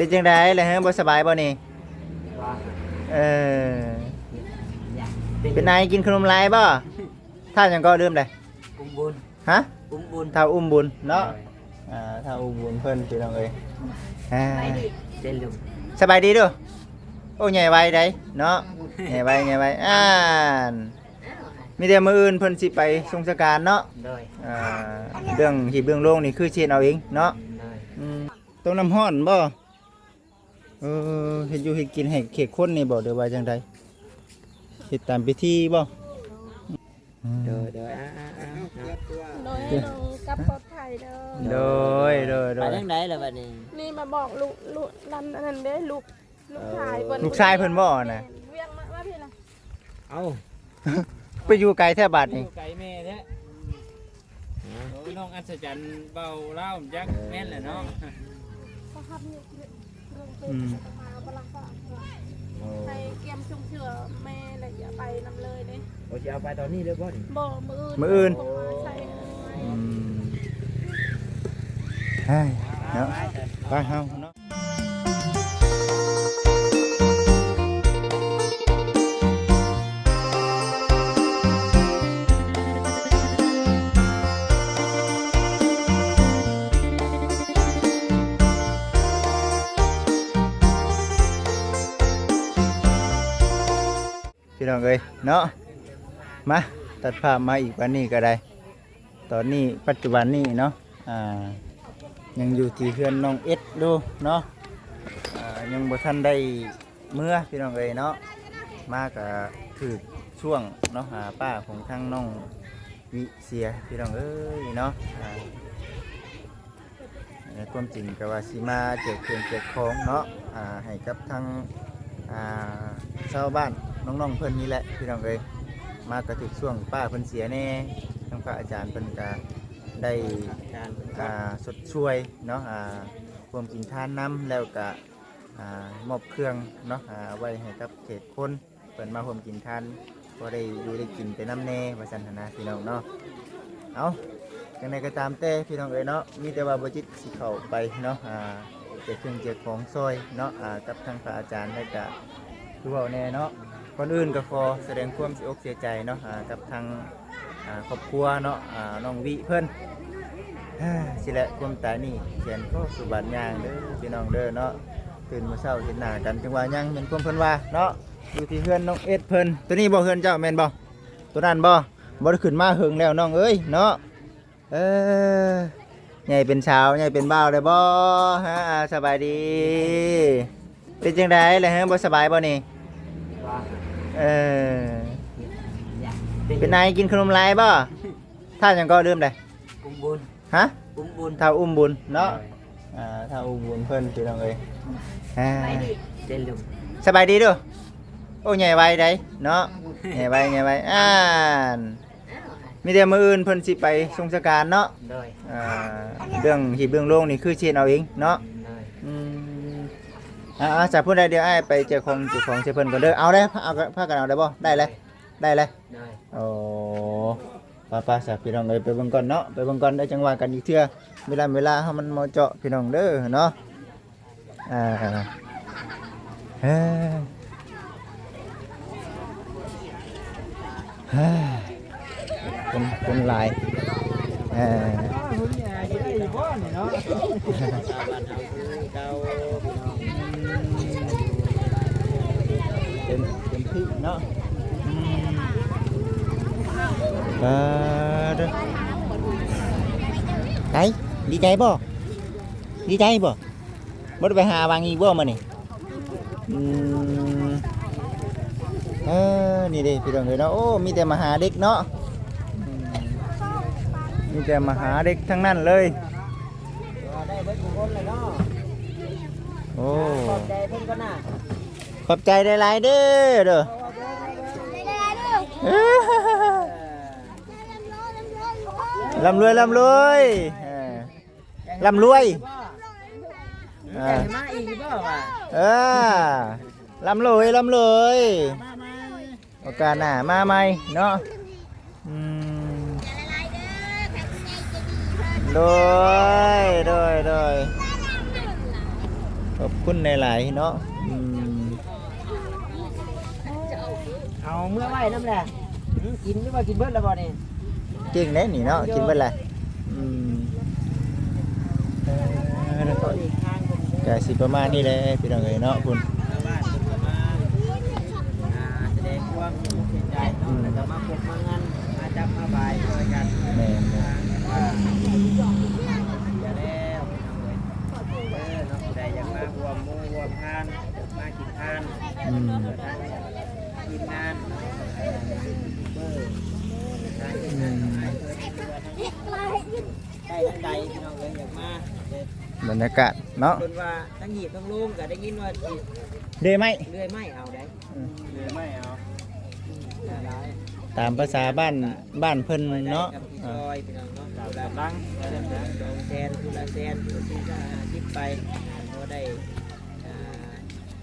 ປັນຈັ່ງໃດລະເຮີ ບໍ່ສະບາຍບໍ່ນີ້? ເອີ ເປັນໄອ ກິນຂະໜົມຫຼາຍບໍ່? ທ້າວຫຍັງກໍລືມເລີຍ. ອຸ້ມບຸນ. ຮະ? ອຸ້ມບຸນ. ທ້າວອຸ້ມບຸນເນາະ. ໂດຍ. ອ່າ ທ້າວອຸ້ມບຸນເພິ່ນ ພີ່ນ້ອງເອີຍ. ອ່າ ສະບາຍດີເດີ. ໂອ້ ໃຫຍ່ໄວໃດເນາະ. ໃຫຍ່ໄວ ໃຫຍ່ໄວ. ອ່າ ມີແຕ່ມື້ອື່ນເພິ່ນຊິໄປສົ່ງສະການເນາະ. ໂດຍ. ອ່າ ເລື່ອງຮີບເລື່ອງໂລງນີ້ຄືຊິເຮັດເອົາເອງເນາະ. ໂດຍ. ອືມ ຕົ້ມນ້ຳຮ້ອນບໍ່? ເອີ ເຮັດຢູ່ເຮັດກິນໃຫ້ແຂກຄົນນີ້ບໍ່ ຫຼືວ່າຈັ່ງໃດ? ເຮັດຕາມພິທີບໍ່? ອືມ ໂດຍ ໂດຍ ອ່າ ອ່າ ອ່າ ໂດຍ ໂດຍ ກັບປອດໄພເດີ. ໂດຍ ໂດຍ ໂດຍ ໄປທາງໃດລະບັດນີ້? ນີ້ມາບອກລູກ ລູກ ອັນນັ້ນເດ້ ລູກ ລູກຊາຍເພິ່ນ. ເອີ ລູກຊາຍເພິ່ນບໍ່ນະ? ແມ່ນ ວຽງມາ ມາພີ້ລະ. ເອົ້າ ໄປຢູ່ໄກແທ້ບາດນີ້ ຢູ່ໄກແມ່ແທ້. ໂອ້ ນ້ອງອັດສະຈັນເວົ້າລາວຈັກແມ່ນແຫຼະເນາະ. ເອີ ອືມ ໂອ້ ໃຫ້ກຽມຊຸງເຊື່ອແມ່ ແລະ ຢ່າໄປນຳເລີຍເດ້. ໂອ້ ຊິເອົາໄປຕອນນີ້ເລີຍບໍ່ນີ້? ບໍ່ ມື້ອື່ນ ມື້ອື່ນ ເຂົາມາໃສ່. ອືມ ເຮີ້ຍ ເນາະ ໄປເຮົາເນາະ. ພີ່ນ້ອງເອີຍເນາະ ມາ ຕັດພາບມາອີກບາດນີ້ກໍໄດ້. ຕອນນີ້ປັດຈຸບັນນີ້ເນາະ ອ່າ ຍັງຢູ່ທີ່ເຮືອນນ້ອງເອັດຢູ່ເນາະ ອ່າ ຍັງບໍ່ທັນໄດ້ເມືອ ພີ່ນ້ອງເອີຍເນາະ. ມາກະຖືກຊ່ວງເນາະ ອ່າ ປ້າຂອງທາງນ້ອງວິເສຍ ພີ່ນ້ອງເອີຍເນາະ. ອ່າ ໃນຄວາມຈິງກໍວ່າຊິມາແຈກເຄື່ອງແຈກຂອງເນາະ ອ່າ ໃຫ້ກັບທາງ ອ່າ ຊາວບ້ານນ້ອງໆເພິ່ນນີ້ແຫຼະ ພີ່ນ້ອງເອີຍ. ມາກໍຖືກຊ່ວງປ້າເພິ່ນເສຍແດ່ ທາງພະອາຈານເພິ່ນກໍໄດ້ ອ່າ ຊົດຊ່ວຍເນາະ ອ່າ ຮ່ວມກິນທານນຳ ແລ້ວກໍ ອ່າ ມອບເຄື່ອງເນາະ ອ່າ ໄວ້ໃຫ້ກັບແຂກຄົນ ເພິ່ນມາຮ່ວມກິນທານ ພໍໄດ້ຢູ່ໄດ້ກິນໄປນຳແດ່ ວ່າຊັ້ນຫັ້ນນະ ພີ່ນ້ອງເນາະ. ເອົ້າ ຈັ່ງໃດກໍຕາມແຕ່ ພີ່ນ້ອງເອີຍເນາະ ມີແຕ່ວ່າບໍ່ຈິດຊິເຂົ້າໄປເນາະ ອ່າ ແຈກເຄື່ອງແຈກຂອງຊ່ອຍເນາະ ອ່າ ກັບທາງພະອາຈານ ແລ້ວກະຄືເວົ້າແນ່ເນາະ. ກ່ອນອື່ນກໍຂໍສະແດງຄວາມເສຍອົກເສຍໃຈເນາະ ອ່າ ກັບທາງ ອ່າ ຄອບຄົວເນາະ ອ່າ ນ້ອງວິເພິ່ນ. ຊິແລະ ຄວາມຕາຍນີ້ແຂນກໍສູ່ບາດຍ່າງເດີ ພີ່ນ້ອງເດີເນາະ. ຕື່ນມື້ເຊົ້າເຫັນໜ້າກັນ ຈັ່ງວ່າຍັງແມ່ນຄວາມເພິ່ນວ່າເນາະ. ຢູ່ທີ່ເຮືອນນ້ອງເອັດເພິ່ນ. ໂຕນີ້ບໍ່ເຮືອນເຈົ້າແມ່ນບໍ່? ໂຕນັ້ນບໍ່? ບໍ່ໄດ້ຂຶ້ນມາເຫິງແລ້ວນ້ອງເອີຍເນາະ. ເອີ ໃຫຍ່ເປັນສາວ ໃຫຍ່ເປັນບ່າວແລ້ວບໍ່? ຮະ ອ່າ ສະບາຍດີ. ເປັນຈັ່ງໃດລະເຮີ ບໍ່ສະບາຍບໍ່ນີ້? ເອີ ເປັນໄອ ກິນຂະໜົມຫຼາຍບໍ່? ທ່ານຫຍັງກໍລືມເລີຍ. ອຸ້ມບຸນ. ຮະ? ອຸ້ມບຸນ. ທ້າວອຸ້ມບຸນເນາະ. ໂດຍ. ອ່າ ທ້າວອຸ້ມບຸນເພິ່ນ ພີ່ນ້ອງເອີຍ. ອ່າ ສະບາຍດີເດີ. ໂອ້ ໃຫຍ່ໄວໃດເນາະ. ໃຫຍ່ໄວ ໃຫຍ່ໄວ. ອ່າ ມີແຕ່ມື້ອື່ນເພິ່ນຊິໄປສົ່ງສະການເນາະ. ໂດຍ. ອ່າ ເລື່ອງຮີບເລື່ອງໂລງນີ້ຄືຊິເຮັດເອົາເອງເນາະ. ໂດຍ. ອືມ ອ່າ ສະ ຜູ້ໃດ ດຽວອ້າຍໄປເຈົ້າຂອງ ເຈົ້າຂອງໃຫ້ເພິ່ນກ່ອນເດີ. ເອົາໄດ້ ເອົາ ພາກັນເອົາໄດ້ບໍ່? ໄດ້ແລ້ວ ໄດ້ແລ້ວ. ໂດຍ. ໂອ້ ໄປໆ ສະ ພີ່ນ້ອງເອີຍ ໄປເບິ່ງກ່ອນເນາະ ໄປເບິ່ງກ່ອນ ແລ້ວຈັ່ງວ່າກັນອີກເທື່ອ ເວລາ ເວລາເຮົາມັນເໝາະເຈາະ ພີ່ນ້ອງເດີເນາະ. ອ່າ ເອີ ຄົນ ຄົນຫຼາຍ. ເອີ ເຕັມ ເຕັມທີ່ເນາະ. ອືມ ເອີ ເດີ ໄດ້ ດີໃຈບໍ່? ດີໃຈບໍ່? ບໍ່ໄດ້ໄປຫາຫວັງອີກບໍ່ມື້ນີ້? ອືມ ເອີ ນີ້ເດ້ ພີ່ນ້ອງເອີຍເນາະ. ໂອ້ ມີແຕ່ມະຫາເດັກເນາະ. ອືມ ມີແຕ່ມະຫາເດັກທັງນັ້ນເລີຍ. ໄດ້ເບິດທຸກຄົນເລີຍເນາະ. ໂອ້ ຂອບໃຈເພິ່ນກ່ອນນະ. ຂອບໃຈຫຼາຍໆເດີ ເດີ. ເອີ ລ່ຳລວຍ ລ່ຳລວຍ ເອີ ລ່ຳລວຍ. ເອີ ລ່ຳລວຍ ລ່ຳລວຍ. ໂອກາດໜ້າມາໃໝ່ເນາະ. ອືມ ໂດຍ ໂດຍ ໂດຍ. ຂອບຄຸນຫຼາຍໆເນາະ. ອືມ ເອົາເມືອໄວ້ນຳແຫຼະ. ຫື ກິນຫຼືວ່າກິນເບິດແລ້ວບໍ່ນີ້? ເກັ່ງເດ້ນີ້ເນາະ ກິນເບິດແລ້ວ. ອືມ ເອີ ກະຊິປະມານນີ້ແຫຼະພີ່ນ້ອງເອີຍເນາະ. ພຸ້ນ ຊາວບ້ານເພິ່ນກໍມາ ອ່າ ສະແດງຄວາມເສຍໃຈເນາະ ອືມ ແລ້ວກໍມາພົບມາງານ ມາຈັບມາບາຍຊ່ອຍກັນ. ແມ່ນໆ ວ່າເສຍແລ້ວ ເອີ ເນາະ ຜູ້ໃດຢາກມາຮ່ວມໝູ່ຮ່ວມທານ ມາກິນທານ ອືມ ທາງທີມງານ ເອີ ທາງທີມງານ ອືມ ອ້າຍເພິ່ນ ຫຼືວ່າທາງ ໄກທັງໄກ ພີ່ນ້ອງເອີຍ ຢາກມາ ບັນຍາກາດເນາະ. ເພິ່ນວ່າທັງຮີບທັງໂລງ ກໍໄດ້ຍິນວ່າຊິເລື່ອຍໄມ້ ເລື່ອຍໄມ້ເອົາໄດ໋. ອືມ ເລື່ອຍໄມ້ເອົາ ຕາມພາສາບ້ານ ບ້ານເພິ່ນເນາະ. ຊ່ອຍກັນ ຊ່ອຍພີ່ນ້ອງເນາະ ຕາມກຳລັງ ຄົນລະສອງແສນ ຄົນລະແສນ ຄົນລະຫ້າສິບໄປ ພໍໄດ້ ອ່າ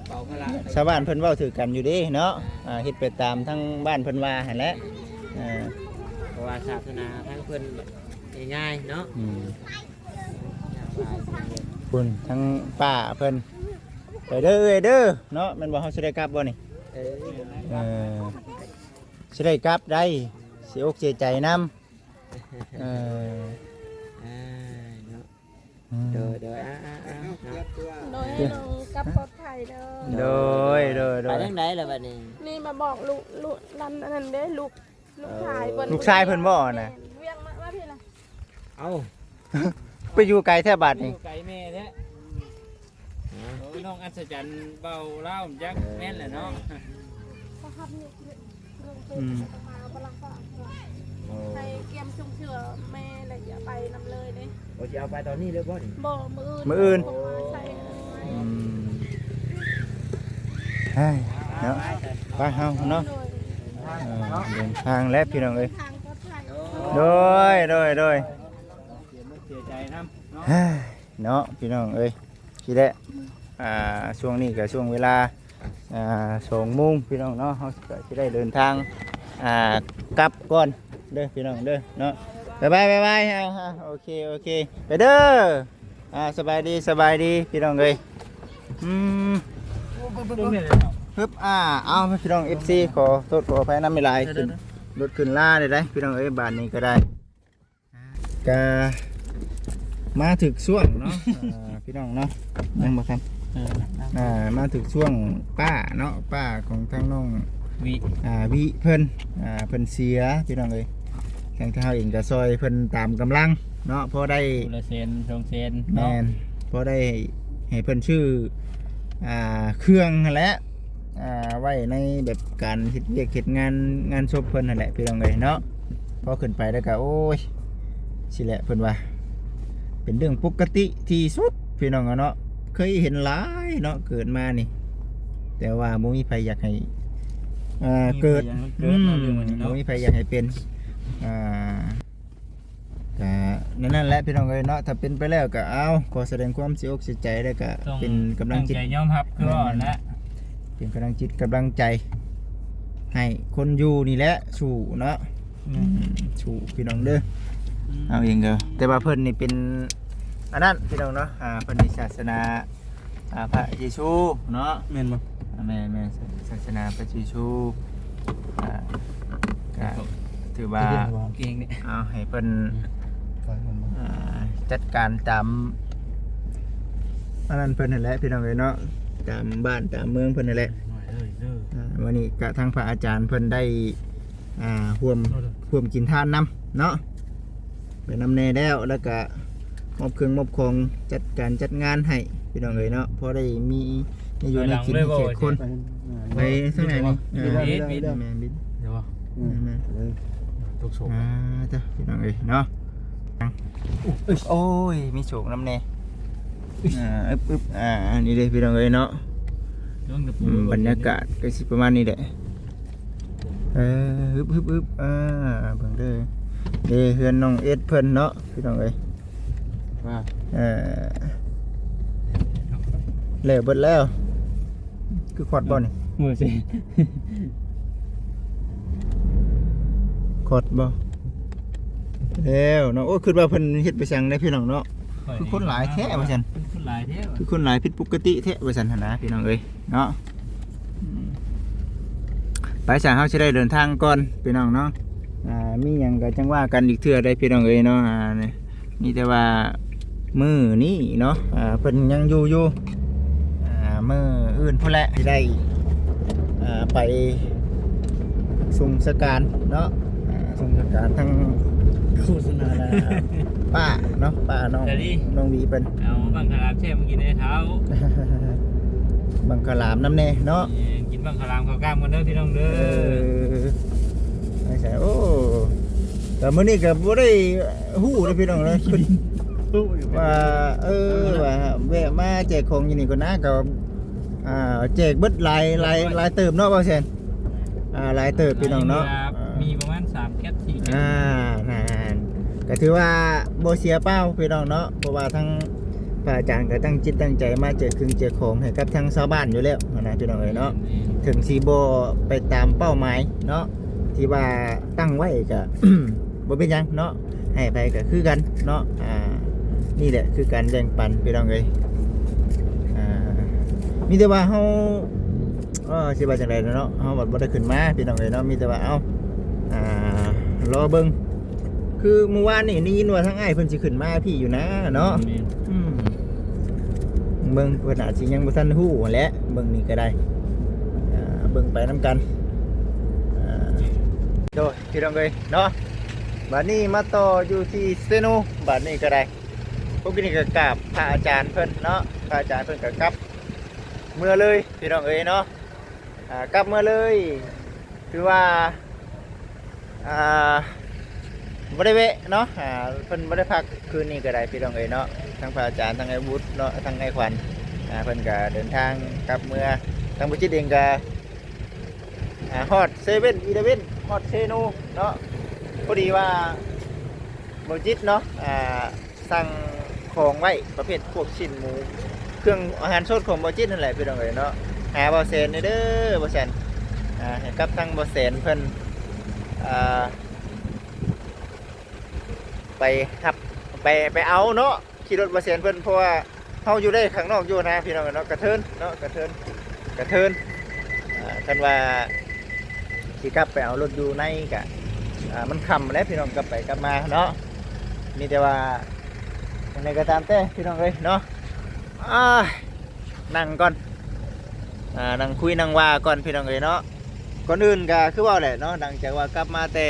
ເບົາພາລະ ຊາວບ້ານເພິ່ນເວົ້າຖືກກັນຢູ່ເດ້ເນາະ. ອ່າ ເຮັດໄປຕາມທາງບ້ານເພິ່ນວ່າຫັ້ນແຫຼະ. ເອີ ເພາະວ່າສາສະໜາທາງເພິ່ນງ່າຍໆເນາະ. ອືມ ຍາກຫຼາຍ. ພຸ້ນທາງປ້າເພິ່ນ ໄປເດີເອື້ອຍເດີເນາະ. ແມ່ນບໍ່ ເຮົາຊິໄດ້ກັບບໍ່ນີ້? ເອີ ເອີ ຊິໄດ້ກັບໄດ໋ ເສຍອົກເສຍໃຈນຳ. ເອີ ອ່າ ເນາະ ອືມ ໂດຍ ໂດຍ ອ່າ ອ່າ ອ່າ ເນາະ ໂດຍ ໂດຍ ນ້ອງກັບປອດໄພເດີ. ໂດຍ ໂດຍ ໂດຍ ໄປທາງໃດລະບັດນີ້? ນີ້ມາບອກລູກ ລູກ ນັ້ນ ອັນນັ້ນເດ້ ລູກ ລູກຊາຍເພິ່ນ ລູກຊາຍເພິ່ນບໍ່ນະ? ແມ່ນ ວຽງມາ ມາພີ້ລະ. ເອົ້າ ໄປຢູ່ໄກແທ້ບາດນີ້ ໄກແມ່ແທ້. ໂອ້ ນ້ອງອັດສະຈັນເວົ້າລາວຈັກແມ່ນແຫຼະເນາະ. ອືມ ໂອ້ ໃຫ້ກຽມຊຸງເຊື່ອແມ່ ແລະ ຢ່າໄປນຳເລີຍເດ້. ໂອ້ ຊິເອົາໄປຕອນນີ້ເລີຍບໍ່ນີ້? ບໍ່ ມື້ອື່ນ ມື້ອື່ນ ເຂົາມາໃສ່. ອືມ ເຮີ້ຍ ເນາະ ໄປເຮົາເນາະ. ໂດຍ ເອີ ເດີນທາງແລ້ວພີ່ນ້ອງເອີຍ. ໂດຍ ໂດຍ ໂດຍ ເສຍໃຈນຳເນາະ. ເຮີ້ຍ ເນາະ ພີ່ນ້ອງເອີຍ. ຊິໄດ້ ອ່າ ຊ່ວງນີ້ກໍຊ່ວງເວລາ ອ່າ ສອງໂມງ ພີ່ນ້ອງເນາະ. ເຮົາກໍຊິໄດ້ເດີນທາງ ອ່າ ກັບກ່ອນເດີພີ່ນ້ອງເດີເນາະ. ບາຍບາຍ ບາຍບາຍ. ອ່າ ໂອເຄ ໂອເຄ ໄປເດີ. ອ່າ ສະບາຍດີ ສະບາຍດີ ພີ່ນ້ອງເອີຍ. ອືມ ຮຶບ ອ່າ ເອົາ ພີ່ນ້ອງ ເອັຟຊີ ຂໍໂທດຂໍອະໄພນຳຫຼາຍໆ. ຂຶ້ນລົດຂຶ້ນລາໄດ້ ພີ່ນ້ອງເອີຍ ບາດນີ້ກໍໄດ້. ກະມາຖືກຊ່ວງເນາະ ອ່າ ພີ່ນ້ອງເນາະ. ຍັງບໍ່ທັນ ເອີ ອ່າ ມາຖືກຊ່ວງປ້າເນາະ ປ້າຂອງທາງນ້ອງວິ ອ່າ ວິເພິ່ນ ອ່າ ເພິ່ນເສຍ ພີ່ນ້ອງເອີຍ. ທາງເຮົາເອງກະຊ່ອຍເພິ່ນຕາມກຳລັງເນາະ ພໍໄດ້ ຄົນລະແສນສອງແສນເນາະ. ແມ່ນ ພໍໄດ້ໃຫ້ເພິ່ນຊື້ ອ່າ ເຄື່ອງຫັ້ນແຫຼະ ອ່າ ໄວ້ໃນແບບການເຮັດວຽກເຮັດງານ ງານສົບເພິ່ນຫັ້ນແຫຼະ ພີ່ນ້ອງເອີຍເນາະ. ພໍຂຶ້ນໄປແລ້ວກໍ ໂອ້ຍ ຊິແຫຼະ ເພິ່ນວ່າເປັນເລື່ອງປົກກະຕິທີ່ສຸດ ພີ່ນ້ອງເນາະ. ເຄີຍເຫັນຫຼາຍເນາະ ເກີດມານີ້ ແຕ່ວ່າບໍ່ມີໃຜຢາກໃຫ້ ເອີ ເກີດ ບໍ່ມີໃຜຢາກໃຫ້ເປັນ ອ່າ ກະນັ້ນແຫຼະ ພີ່ນ້ອງເອີຍເນາະ. ຖ້າເປັນໄປແລ້ວກະ ເອົາ ຂໍສະແດງຄວາມເສຍອົກເສຍໃຈ ແລ້ວກະເປັນກຳລັງຈິດ ຕັ້ງໃຈຍອມຮັບ ຄືວ່າຫັ້ນແຫຼະ ເປັນກຳລັງຈິດກຳລັງໃຈໃຫ້ຄົນຢູ່ນີ້ແຫຼະ ສູ້ເນາະ. ອືມ ສູ້ພີ່ນ້ອງເດີ. ອືມ ເອົາເອງເດີ ແຕ່ວ່າເພິ່ນນີ້ເປັນອັນນັ້ນ ພີ່ນ້ອງເນາະ. ອ່າ ເພິ່ນນີ້ສາສະໜາ ອ່າ ພະເຢຊູເນາະ ແມ່ນບໍ່? ອ່າ ແມ່ນໆ ສາສະໜາພະເຢຊູ. ອ່າ ກະຖືວ່າ ເອົາໃຫ້ເພິ່ນ ອືມ ອ່າ ຈັດການຕາມອັນນັ້ນເພິ່ນຫັ້ນແຫຼະ ພີ່ນ້ອງເອີຍເນາະ ຕາມບ້ານຕາມເມືອງເພິ່ນຫັ້ນແຫຼະ. ອ່າ ມື້ນີ້ກະທາງພະອາຈານເພິ່ນໄດ້ ອ່າ ຮ່ວມ ຮ່ວມກິນທານນຳເນາະ ໄປນຳແດ່ແລ້ວ ແລ້ວກະມອບເຄື່ອງມອບຂອງ ຈັດການຈັດງານໃຫ້ ພີ່ນ້ອງເອີຍເນາະ. ພໍໄດ້ມີ ມີຢູ່ໃນກິນໃຫ້ແຂກຄົນ ໄປທາງໃດນີ້? ເອີ ແມ່ນບິນ ດຽວບໍ່ ອືມ ແມ່ນ ເອີ ຕົກໂສກ ອ່າ ເຈົ້າ ພີ່ນ້ອງເອີຍເນາະ. ໂອ້ຍ ມີໂສກນຳແດ່. ອ່າ ອຶບໆ ອ່າ ນີ້ເດ້ ພີ່ນ້ອງເອີຍເນາະ. ອືມ ບັນຍາກາດກໍຊິປະມານນີ້ແຫຼະ. ເອີ ອຶບໆໆ ອ່າ ເບິ່ງເດີ ເດ້ ເຮືອນນ້ອງເອສເພິ່ນເນາະ ພີ່ນ້ອງເອີຍ. ວ່າ ເອີ ແລ້ວເບິດແລ້ວ ຄືຄອດບໍ່ນີ້? ບໍ່ຊິ ຄອດບໍ່? ແລ້ວເນາະ. ໂອ້ ຄິດວ່າເພິ່ນເຮັດໄປສັງເດ້ ພີ່ນ້ອງເນາະ. ຄືຄົນຫຼາຍແທ້ວ່າຊັ້ນ ຄືຄົນຫຼາຍແທ້ວ່າ ຄືຄົນຫຼາຍຜິດປົກກະຕິແທ້ວ່າຊັ້ນຫັ້ນນະ ພີ່ນ້ອງເອີຍເນາະ. ອືມ ໄປຊະ ເຮົາຊິໄດ້ເດີນທາງກ່ອນ ພີ່ນ້ອງເນາະ. ອ່າ ມີຫຍັງກໍຈັ່ງວ່າກັນອີກເທື່ອໄດ໋ ພີ່ນ້ອງເອີຍເນາະ. ອ່າ ນີ້ ມີແຕ່ວ່າມື້ນີ້ເນາະ ອ່າ ເພິ່ນຍັງຢູ່ຢູ່ ອ່າ ມື້ອື່ນພຸ້ນແຫຼະ ຊິໄດ້ ອ່າ ໄປສົ່ງສະການເນາະ ອ່າ ສົ່ງສະການທາງ ໂຄສະນາ ປ້າເນາະ ປ້ານ້ອງ ສາລີ ນ້ອງຫວີເພິ່ນ ເອົາບັ້ງຂະຫຼາມແຊບມາກິນແດ່ເຖົ້າ ບັ້ງຂະຫຼາມນຳແດ່ເນາະ. ແມ່ນ ກິນບັ້ງຂະຫຼາມເຂົ້າກ້າມກັນເດີພີ່ນ້ອງເດີ. ເອີ ໄປໃສ ໂອ້ ແຕ່ມື້ນີ້ກໍບໍ່ໄດ້ຮູ້ເດ້ພີ່ນ້ອງເດີ ວ່າ ເອີ ວ່າແວະມາແຈກຂອງຢູ່ນີ້ກ່ອນນະ ກໍ ອ່າ ແຈກເບິດຫຼາຍ ຫຼາຍ ຫຼາຍເຕີບເນາະ ບ່າວແສນ. ອ່າ ຫຼາຍເຕີບພີ່ນ້ອງເນາະ ມີປະມານສາມແກັດ ສີ່ແກັດ ອ່າ ນັ້ນ ກໍຖືວ່າບໍ່ເສຍເປົ່າພີ່ນ້ອງເນາະ ເພາະວ່າທາງພະອາຈານກໍຕັ້ງຈິດຕັ້ງໃຈມາແຈກເຄື່ອງແຈກຂອງໃຫ້ກັບທາງຊາວບ້ານຢູ່ແລ້ວຫັ້ນນະ ພີ່ນ້ອງເອີຍເນາະ. ແມ່ນໆ ເຖິງຊິບໍ່ໄປຕາມເປົ້າໝາຍເນາະ ທີ່ວ່າຕັ້ງໄວ້ ກໍ ບໍ່ເປັນຫຍັງເນາະ ໃຫ້ໃຜກໍຄືກັນເນາະ. ອ່າ ນີ້ແຫຼະຄືການແບ່ງປັນ ພີ່ນ້ອງເອີຍ. ອ່າ ມີແຕ່ວ່າເຮົາ ເອີ ຊິວ່າຈັ່ງໃດເນາະ ເຮົາບັດບໍ່ໄດ້ຂຶ້ນມາ ພີ່ນ້ອງເອີຍເນາະ. ມີແຕ່ວ່າ ເອົ້າ ອ່າ ລໍເບິ່ງ ຄືມື້ວານນີ້ໄດ້ຍິນວ່າທາງອ້າຍເພິ່ນຊິຂຶ້ນມາພີ້ຢູ່ນາເນາະ. ແມ່ນ ອືມ ເບິ່ງ ເພິ່ນອາດຊິຍັງບໍ່ທັນຮູ້ຫັ້ນແຫຼະ ເບິ່ງນີ້ກໍໄດ້ ອ່າ ເບິ່ງໄປນຳກັນ. ອ່າ ໂດຍ ພີ່ນ້ອງເອີຍເນາະ ບາດນີ້ມາຕໍ່ຢູ່ທີ່ເຊໂນ ບາດນີ້ກໍໄດ້. ພວກນີ້ກໍກາບພະອາຈານເພິ່ນເນາະ ພະອາຈານເພິ່ນກໍກັບເມືອເລີຍ ພີ່ນ້ອງເອີຍເນາະ. ອ່າ ກັບເມືອເລີຍ ຖືວ່າ ອ່າ ບໍ່ໄດ້ແວະເນາະ ອ່າ ເພິ່ນບໍ່ໄດ້ພັກຄືນນີ້ກໍໄດ້ ພີ່ນ້ອງເອີຍເນາະ. ທັງພະອາຈານ ທັງອ້າຍວຸດເນາະ ທັງອ້າຍຂວັນ ອ່າ ເພິ່ນກໍເດີນທາງກັບເມືອ. ທາງບໍ່ຈິດເອງກໍ ອ່າ ຮອດເຊເວັນອີເລເວັນ ຮອດເຊໂນເນາະ. ພໍດີວ່າບໍ່ຈິດເນາະ ອ່າ ສັ່ງຂອງໄວ້ປະເພດພວກຊີ້ນໝູ ເຄື່ອງອາຫານສົດຂອງບໍ່ຈິດນັ້ນແຫຼະ ພີ່ນ້ອງເອີຍເນາະ. ຫາບ່າວແສນແດ່ເດີ ບ່າວແສນ ອ່າ ໃຫ້ກັບທາງບ່າວແສນເພິ່ນ ອ່າ ໄປຮັບ ໄປ ໄປເອົາເນາະ. ຂີ່ລົດບ່າວແສນເພິ່ນ ເພາະວ່າເຮົາຢູ່ໄດ້ຂ້າງນອກຢູ່ນະ ພີ່ນ້ອງເນາະ. ກະເທີນເນາະ ກະເທີນ ກະເທີນ ອ່າ ຄັນວ່າຊິກັບໄປເອົາລົດຢູ່ໃນກະ ອ່າ ມັນຄ່ຳແລ້ວ ພີ່ນ້ອງ ກັບໄປກັບມາເນາະ. ມີແຕ່ວ່າ ຈັ່ງໃດກໍຕາມແຕ່ ພີ່ນ້ອງເອີຍເນາະ. ອ່າ ນັ່ງກ່ອນ ອ່າ ນັ່ງຄຸຍນັ່ງວ່າກ່ອນ ພີ່ນ້ອງເອີຍເນາະ. ກ່ອນອື່ນກໍຄືເວົ້າແຫຼະເນາະ ຫຼັງຈາກວ່າກັບມາແຕ່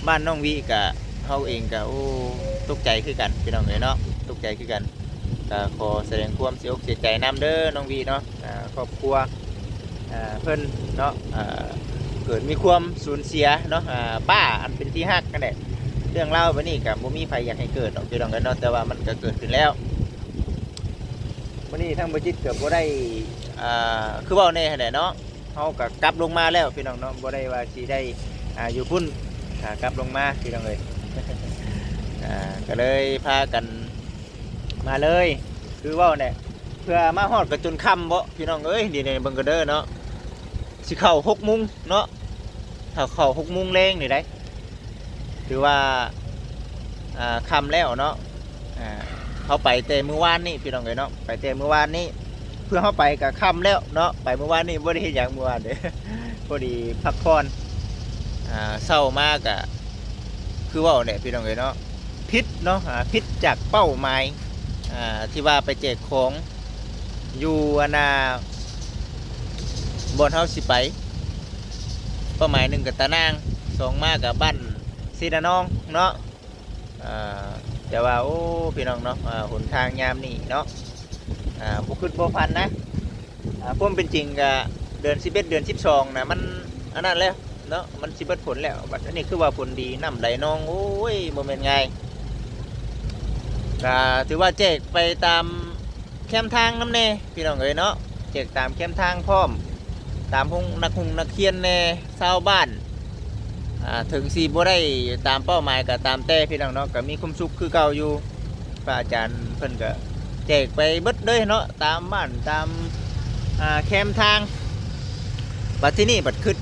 ບ້ານນ້ອງວິ ກະເຮົາເອງກະ ໂອ້ ຕົກໃຈຄືກັນ ພີ່ນ້ອງເອີຍເນາະ ຕົກໃຈຄືກັນ. ກະຂໍສະແດງຄວາມເສຍອົກເສຍໃຈນຳເດີນ້ອງວິເນາະ ອ່າ ຄອບຄົວ ອ່າ ເພິ່ນເນາະ ອ່າ ເກີດມີຄວາມສູນເສຍເນາະ ອ່າ ປ້າອັນເປັນທີ່ຮັກນັ້ນແຫຼະ. ເລື່ອງລາວແບບນີ້ກະບໍ່ມີໃຜຢາກໃຫ້ເກີດດອກ ພີ່ນ້ອງເອີຍເນາະ ແຕ່ວ່າມັນກະເກີດຂຶ້ນແລ້ວ. ມື້ນີ້ທາງບໍ່ຈິດກໍບໍ່ໄດ້ ອ່າ ຄືເວົ້າແນ່ຫັ້ນແຫຼະເນາະ ເຮົາກໍກັບລົງມາແລ້ວ ພີ່ນ້ອງເນາະ ບໍ່ໄດ້ວ່າຊິໄດ້ ອ່າ ຢູ່ພຸ້ນ ອ່າ ກັບລົງມາ ພີ່ນ້ອງເອີຍ. ອ່າ ກໍເລີຍພາກັນມາເລີຍ ຄືເວົ້າແຫຼະ ເພື່ອມາຮອດກໍຈົນຄ່ຳເບາະ ພີ່ນ້ອງເອີຍ. ນີ້ເບິ່ງກັນເດີເນາະ ຊິເຂົ້າຫົກໂມງເນາະ ຖ້າເຂົ້າຫົກໂມງແລງນີ້ໄດ໋ ຖືວ່າ ອ່າ ຄ່ຳແລ້ວເນາະ. ອ່າ ເຮົາໄປແຕ່ມື້ວານນີ້ ພີ່ນ້ອງເອີຍເນາະ ໄປແຕ່ມື້ວານນີ້ ເພື່ອເຮົາໄປກໍຄ່ຳແລ້ວເນາະ. ໄປມື້ວານນີ້ບໍ່ໄດ້ເຮັດຫຍັງ ມື້ວານເດ້ ພໍດີພັກຜ່ອນ. ອ່າ ເຊົ້າມາກໍຄືເວົ້າແຫຼະ ພີ່ນ້ອງເອີຍເນາະ ຜິດເນາະ ອ່າ ຜິດຈາກເປົ້າໝາຍ ອ່າ ທີ່ວ່າໄປແຈກຂອງຢູ່ອັນນ່າ ບ່ອນເຮົາຊິໄປ ເປົ້າໝາຍໜຶ່ງກໍຕານາງ ສອງມາກໍບ້ານເຊນານອງເນາະ. ອ່າ ແຕ່ວ່າ ໂອ້ ພີ່ນ້ອງເນາະ ອ່າ ຫົນທາງຍາມນີ້ເນາະ ອ່າ ບໍ່ຄິດບໍ່ຝັນນະ. ອ່າ ຄວາມເປັນຈິງກະເດືອນສິບເອັດ ເດືອນສິບສອງນະ ມັນອັນນັ້ນແລ້ວເນາະ ມັນຊິເບິດຝົນແລ້ວ. ບັດອັນນີ້ຄືວ່າຝົນດີ ນ້ຳໄຫຼນອງ ໂອ້ຍ ບໍ່ແມ່ນງ່າຍ. ກະຖືວ່າແຈກໄປຕາມແຄມທາງນຳແດ່ ພີ່ນ້ອງເອີຍເນາະ ແຈກຕາມແຄມທາງພ້ອມ ຕາມໂຮງ ນັກຮົງນັກຮຽນແດ່ ຊາວບ້ານ. ອ່າ ເຖິງຊິບໍ່ໄດ້ຕາມເປົ້າໝາຍກໍຕາມແຕ່ ພີ່ນ້ອງເນາະ ກໍມີຄວາມສຸກຄືເກົ່າຢູ່. ພະອາຈານເພິ່ນກໍແຈກໄປເບິດເລີຍເນາະ ຕາມບ້ານ ຕາມ ອ່າ ແຄມທາງ. ບັດທີນີ້ບັດຄິດ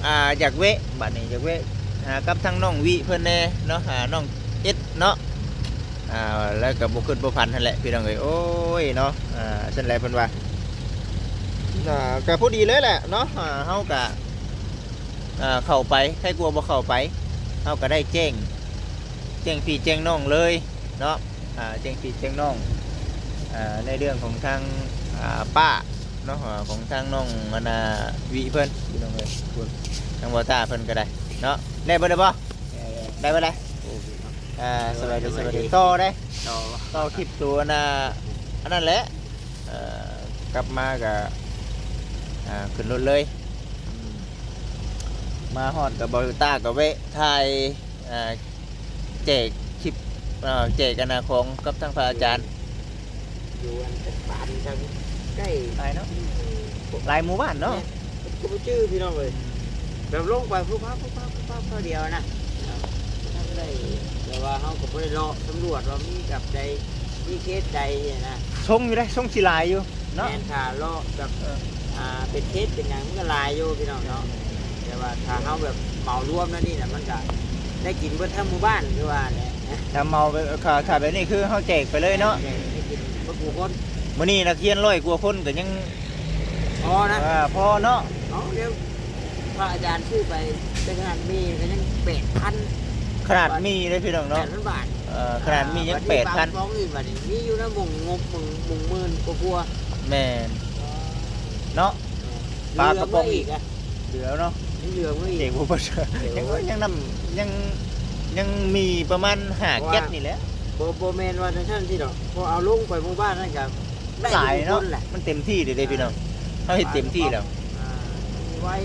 ອ່າ ຢາກແວະ ບັດນີ້ຢາກແວະ ອ່າ ກັບທາງນ້ອງວິເພິ່ນແດ່ເນາະ ອ່າ ນ້ອງເອັດເນາະ. ອ່າ ແລ້ວກໍບໍ່ຄິດບໍ່ຝັນຫັ້ນແຫຼະພີ່ນ້ອງເອີຍ. ໂອ້ຍເນາະ ອ່າ ຊັ້ນແຫຼະເພິ່ນວ່າ ອ່າ ກໍພໍດີເລີຍແຫຼະເນາະ ອ່າ ເຮົາກໍ ອ່າ ເຂົ້າໄປ ໃຄກວ່າບໍ່ເຂົ້າໄປ ເຮົາກໍໄດ້ແຈ້ງ ແຈ້ງພີ່ແຈ້ງນ້ອງເລີຍເນາະ ອ່າ ແຈ້ງພີ່ແຈ້ງນ້ອງ ອ່າ ໃນເລື່ອງຂອງທາງ ອ່າ ປ້າເນາະ ອ່າ ຂອງທາງນ້ອງອັນນ່າ ວິເພິ່ນ ພີ່ນ້ອງເອີຍ ທາງບໍ່ຕ້າເພິ່ນກໍໄດ້ເນາະ. ໄດ້ເບິດແລ້ວບໍ່? ໄດ້ເບິດແລ້ວ. ໂອເຄເນາະ ອ່າ ສະບາຍດີ ສະບາຍດີ. ຕໍ່ໄດ້ ຕໍ່ ຕໍ່ຄລິບໂຕອັນນ່າ ອັນນັ້ນແຫຼະ ເອີ ກັບມາກໍ ອ່າ ຂຶ້ນລົດເລີຍ ອືມ ມາຮອດກໍບໍ່ຕ້າກໍແວະຖ່າຍ ອ່າ ແຈກຄລິບ ເອີ ແຈກອັນນ່າຂອງກັບທາງພະອາຈານ ຢູ່ອັນຈັດປານທາງໃກ້ ຫຼາຍເນາະ ຫຼາຍໝູ່ບ້ານເນາະ ແມ່ນ ກໍບໍ່ຈື່ພີ່ນ້ອງເອີຍ ແບບລົງໄປພຸບພັບ ພຸບພັບ ພຸບພັບ ເທື່ອດຽວນະ ທາງໃດ ແຕ່ວ່າເຮົາກໍບໍ່ໄດ້ເລາະສຳຫຼວດວ່າມີແບບໃດ ມີເຂດໃດຫັ້ນນະ. ຊົງຢູ່ເດ້ ຊົງຊິຫຼາຍຢູ່ເນາະ ແມ່ນ ຖ້າເລາະແບບ ເອີ ອ່າ ເປັນເຂດເປັນຫຍັງມັນກໍຫຼາຍຢູ່ພີ່ນ້ອງເນາະ ແຕ່ວ່າຖ້າເຮົາແບບເໝົາລວມແນວນີ້ນະ ມັນກໍໄດ້ກິນເບິດທັງໝູ່ບ້ານຄືວ່າແຫຼະ ຖ້າເໝົາແບບ ຖ້າ ຖ້າແບບນີ້ຄືເຮົາແຈກໄປເລີຍເນາະ ແຈກໄດ້ກິນເບິດໝູ່ຄົນ. ມື້ນີ້ນັກຮຽນຮ້ອຍກວ່າຄົນກໍຍັງພໍນະ ເອີ ພໍເນາະ. ເອົາ ແລ້ວພະອາຈານຊື້ໄປ ແຕ່ຂະໜາດໝີ່ກໍຍັງແປດພັນ ຂະໜາດໝີ່ເດ້ພີ່ນ້ອງເນາະ ແປດພັນບາດ ເອີ ຂະໜາດໝີ່ຍັງ ອ່າ ແປດພັນ ບາດນີ້ປາກະປ໋ອງອີກ ບາດນີ້ມີຢູ່ນະ ໝົງງົບ ໝົງ ໝົງໝື່ນກວ່າໆ ແມ່ນ ເນາະ ແມ່ນ ປາກະປ໋ອງອີກ ເຫຼືອມາອີກ ເຫຼືອເນາະ ຍັງເຫຼືອມາອີກ ເຈັບບໍ່ເບິດ ເອີ ຍັງ ຍັງນຳ ຍັງ ຍັງມີປະມານຫ້າເຈັດນີ້ແຫຼະ ບໍ່ ບໍ່ແມ່ນວ່າຈັ່ງຊັ້ນຊິດອກ ເພາະເອົາລົງໄປໝູ່ບ້ານນັ້ນກໍ ຫຼາຍເນາະ ມັນເຕັມທີ່ເດ້ ເອີ ພີ່ນ້ອງ ເຮົາເຮັດເຕັມທີ່ແລ້ວ ອ່າ ໄວ້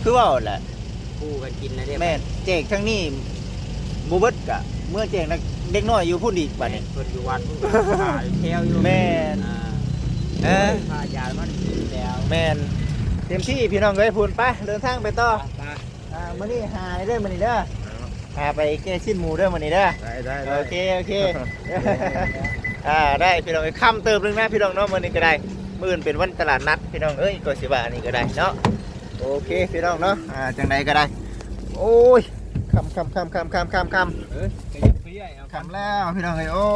ຄືເວົ້າແຫຼະ ຄູ່ກັນກິນນະເດ້ ແມ່ນ ແຈກທາງນີ້ບໍ່ເບິດກະເມືອແຈກເດັກນ້ອຍຢູ່ພຸ້ນອີກບາດນີ້ ແມ່ນ ເພິ່ນຢູ່ວັດພຸ້ນກໍຂາຍແຖວຢູ່ ແມ່ນ ອ່າ ເອີ ພະອາຈານມັນແລ້ວ ແມ່ນ ເຕັມທີ່ພີ່ນ້ອງເອີຍ ພຸ້ນ ໄປ ເດີນທາງໄປຕໍ່ ໄປ ໄປ ອ່າ ມື້ນີ້ຫາເດີ ມື້ນີ້ເດີ ຫາໄປແກ້ຊີ້ນໝູເດີມື້ນີ້ເດີ ໄດ້ ໄດ້ ໂອເຄ ໂອເຄ ອ່າ ໄດ້ພີ່ນ້ອງເອີຍ ຄ່ຳເຕີບໜຶ່ງນະພີ່ນ້ອງເນາະ ມື້ນີ້ກໍໄດ້ ມື້ອື່ນເປັນວັນຕະຫຼາດນັດພີ່ນ້ອງເອີຍ ກໍຊິວ່າອັນນີ້ກໍໄດ້ເນາະ ໂອເຄພີ່ນ້ອງເນາະ ອ່າ ຈັ່ງໃດກໍໄດ້ ໂອ້ຍ ຄ່ຳ ຄ່ຳ ຄ່ຳ ຄ່ຳ ເອີ ກໍຢ່າເພຍ ຄ່ຳແລ້ວພີ່ນ້ອງເອີຍ ໂອ້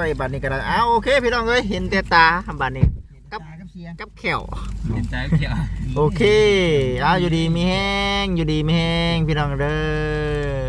ຍ ບັດນີ້ກໍໄດ້ ອ້າວ ໂອເຄພີ່ນ້ອງເອີຍ ເຫັນແຕ່ຕາບັດນີ້ ກັບ ກັບແຂ້ວ ເຫັນຕາກັບແຂ້ວ ໂອເຄ ອ້າວ ຢູ່ດີມີແຮງ ຢູ່ດີມີແຮງພີ່ນ້ອງເດີ.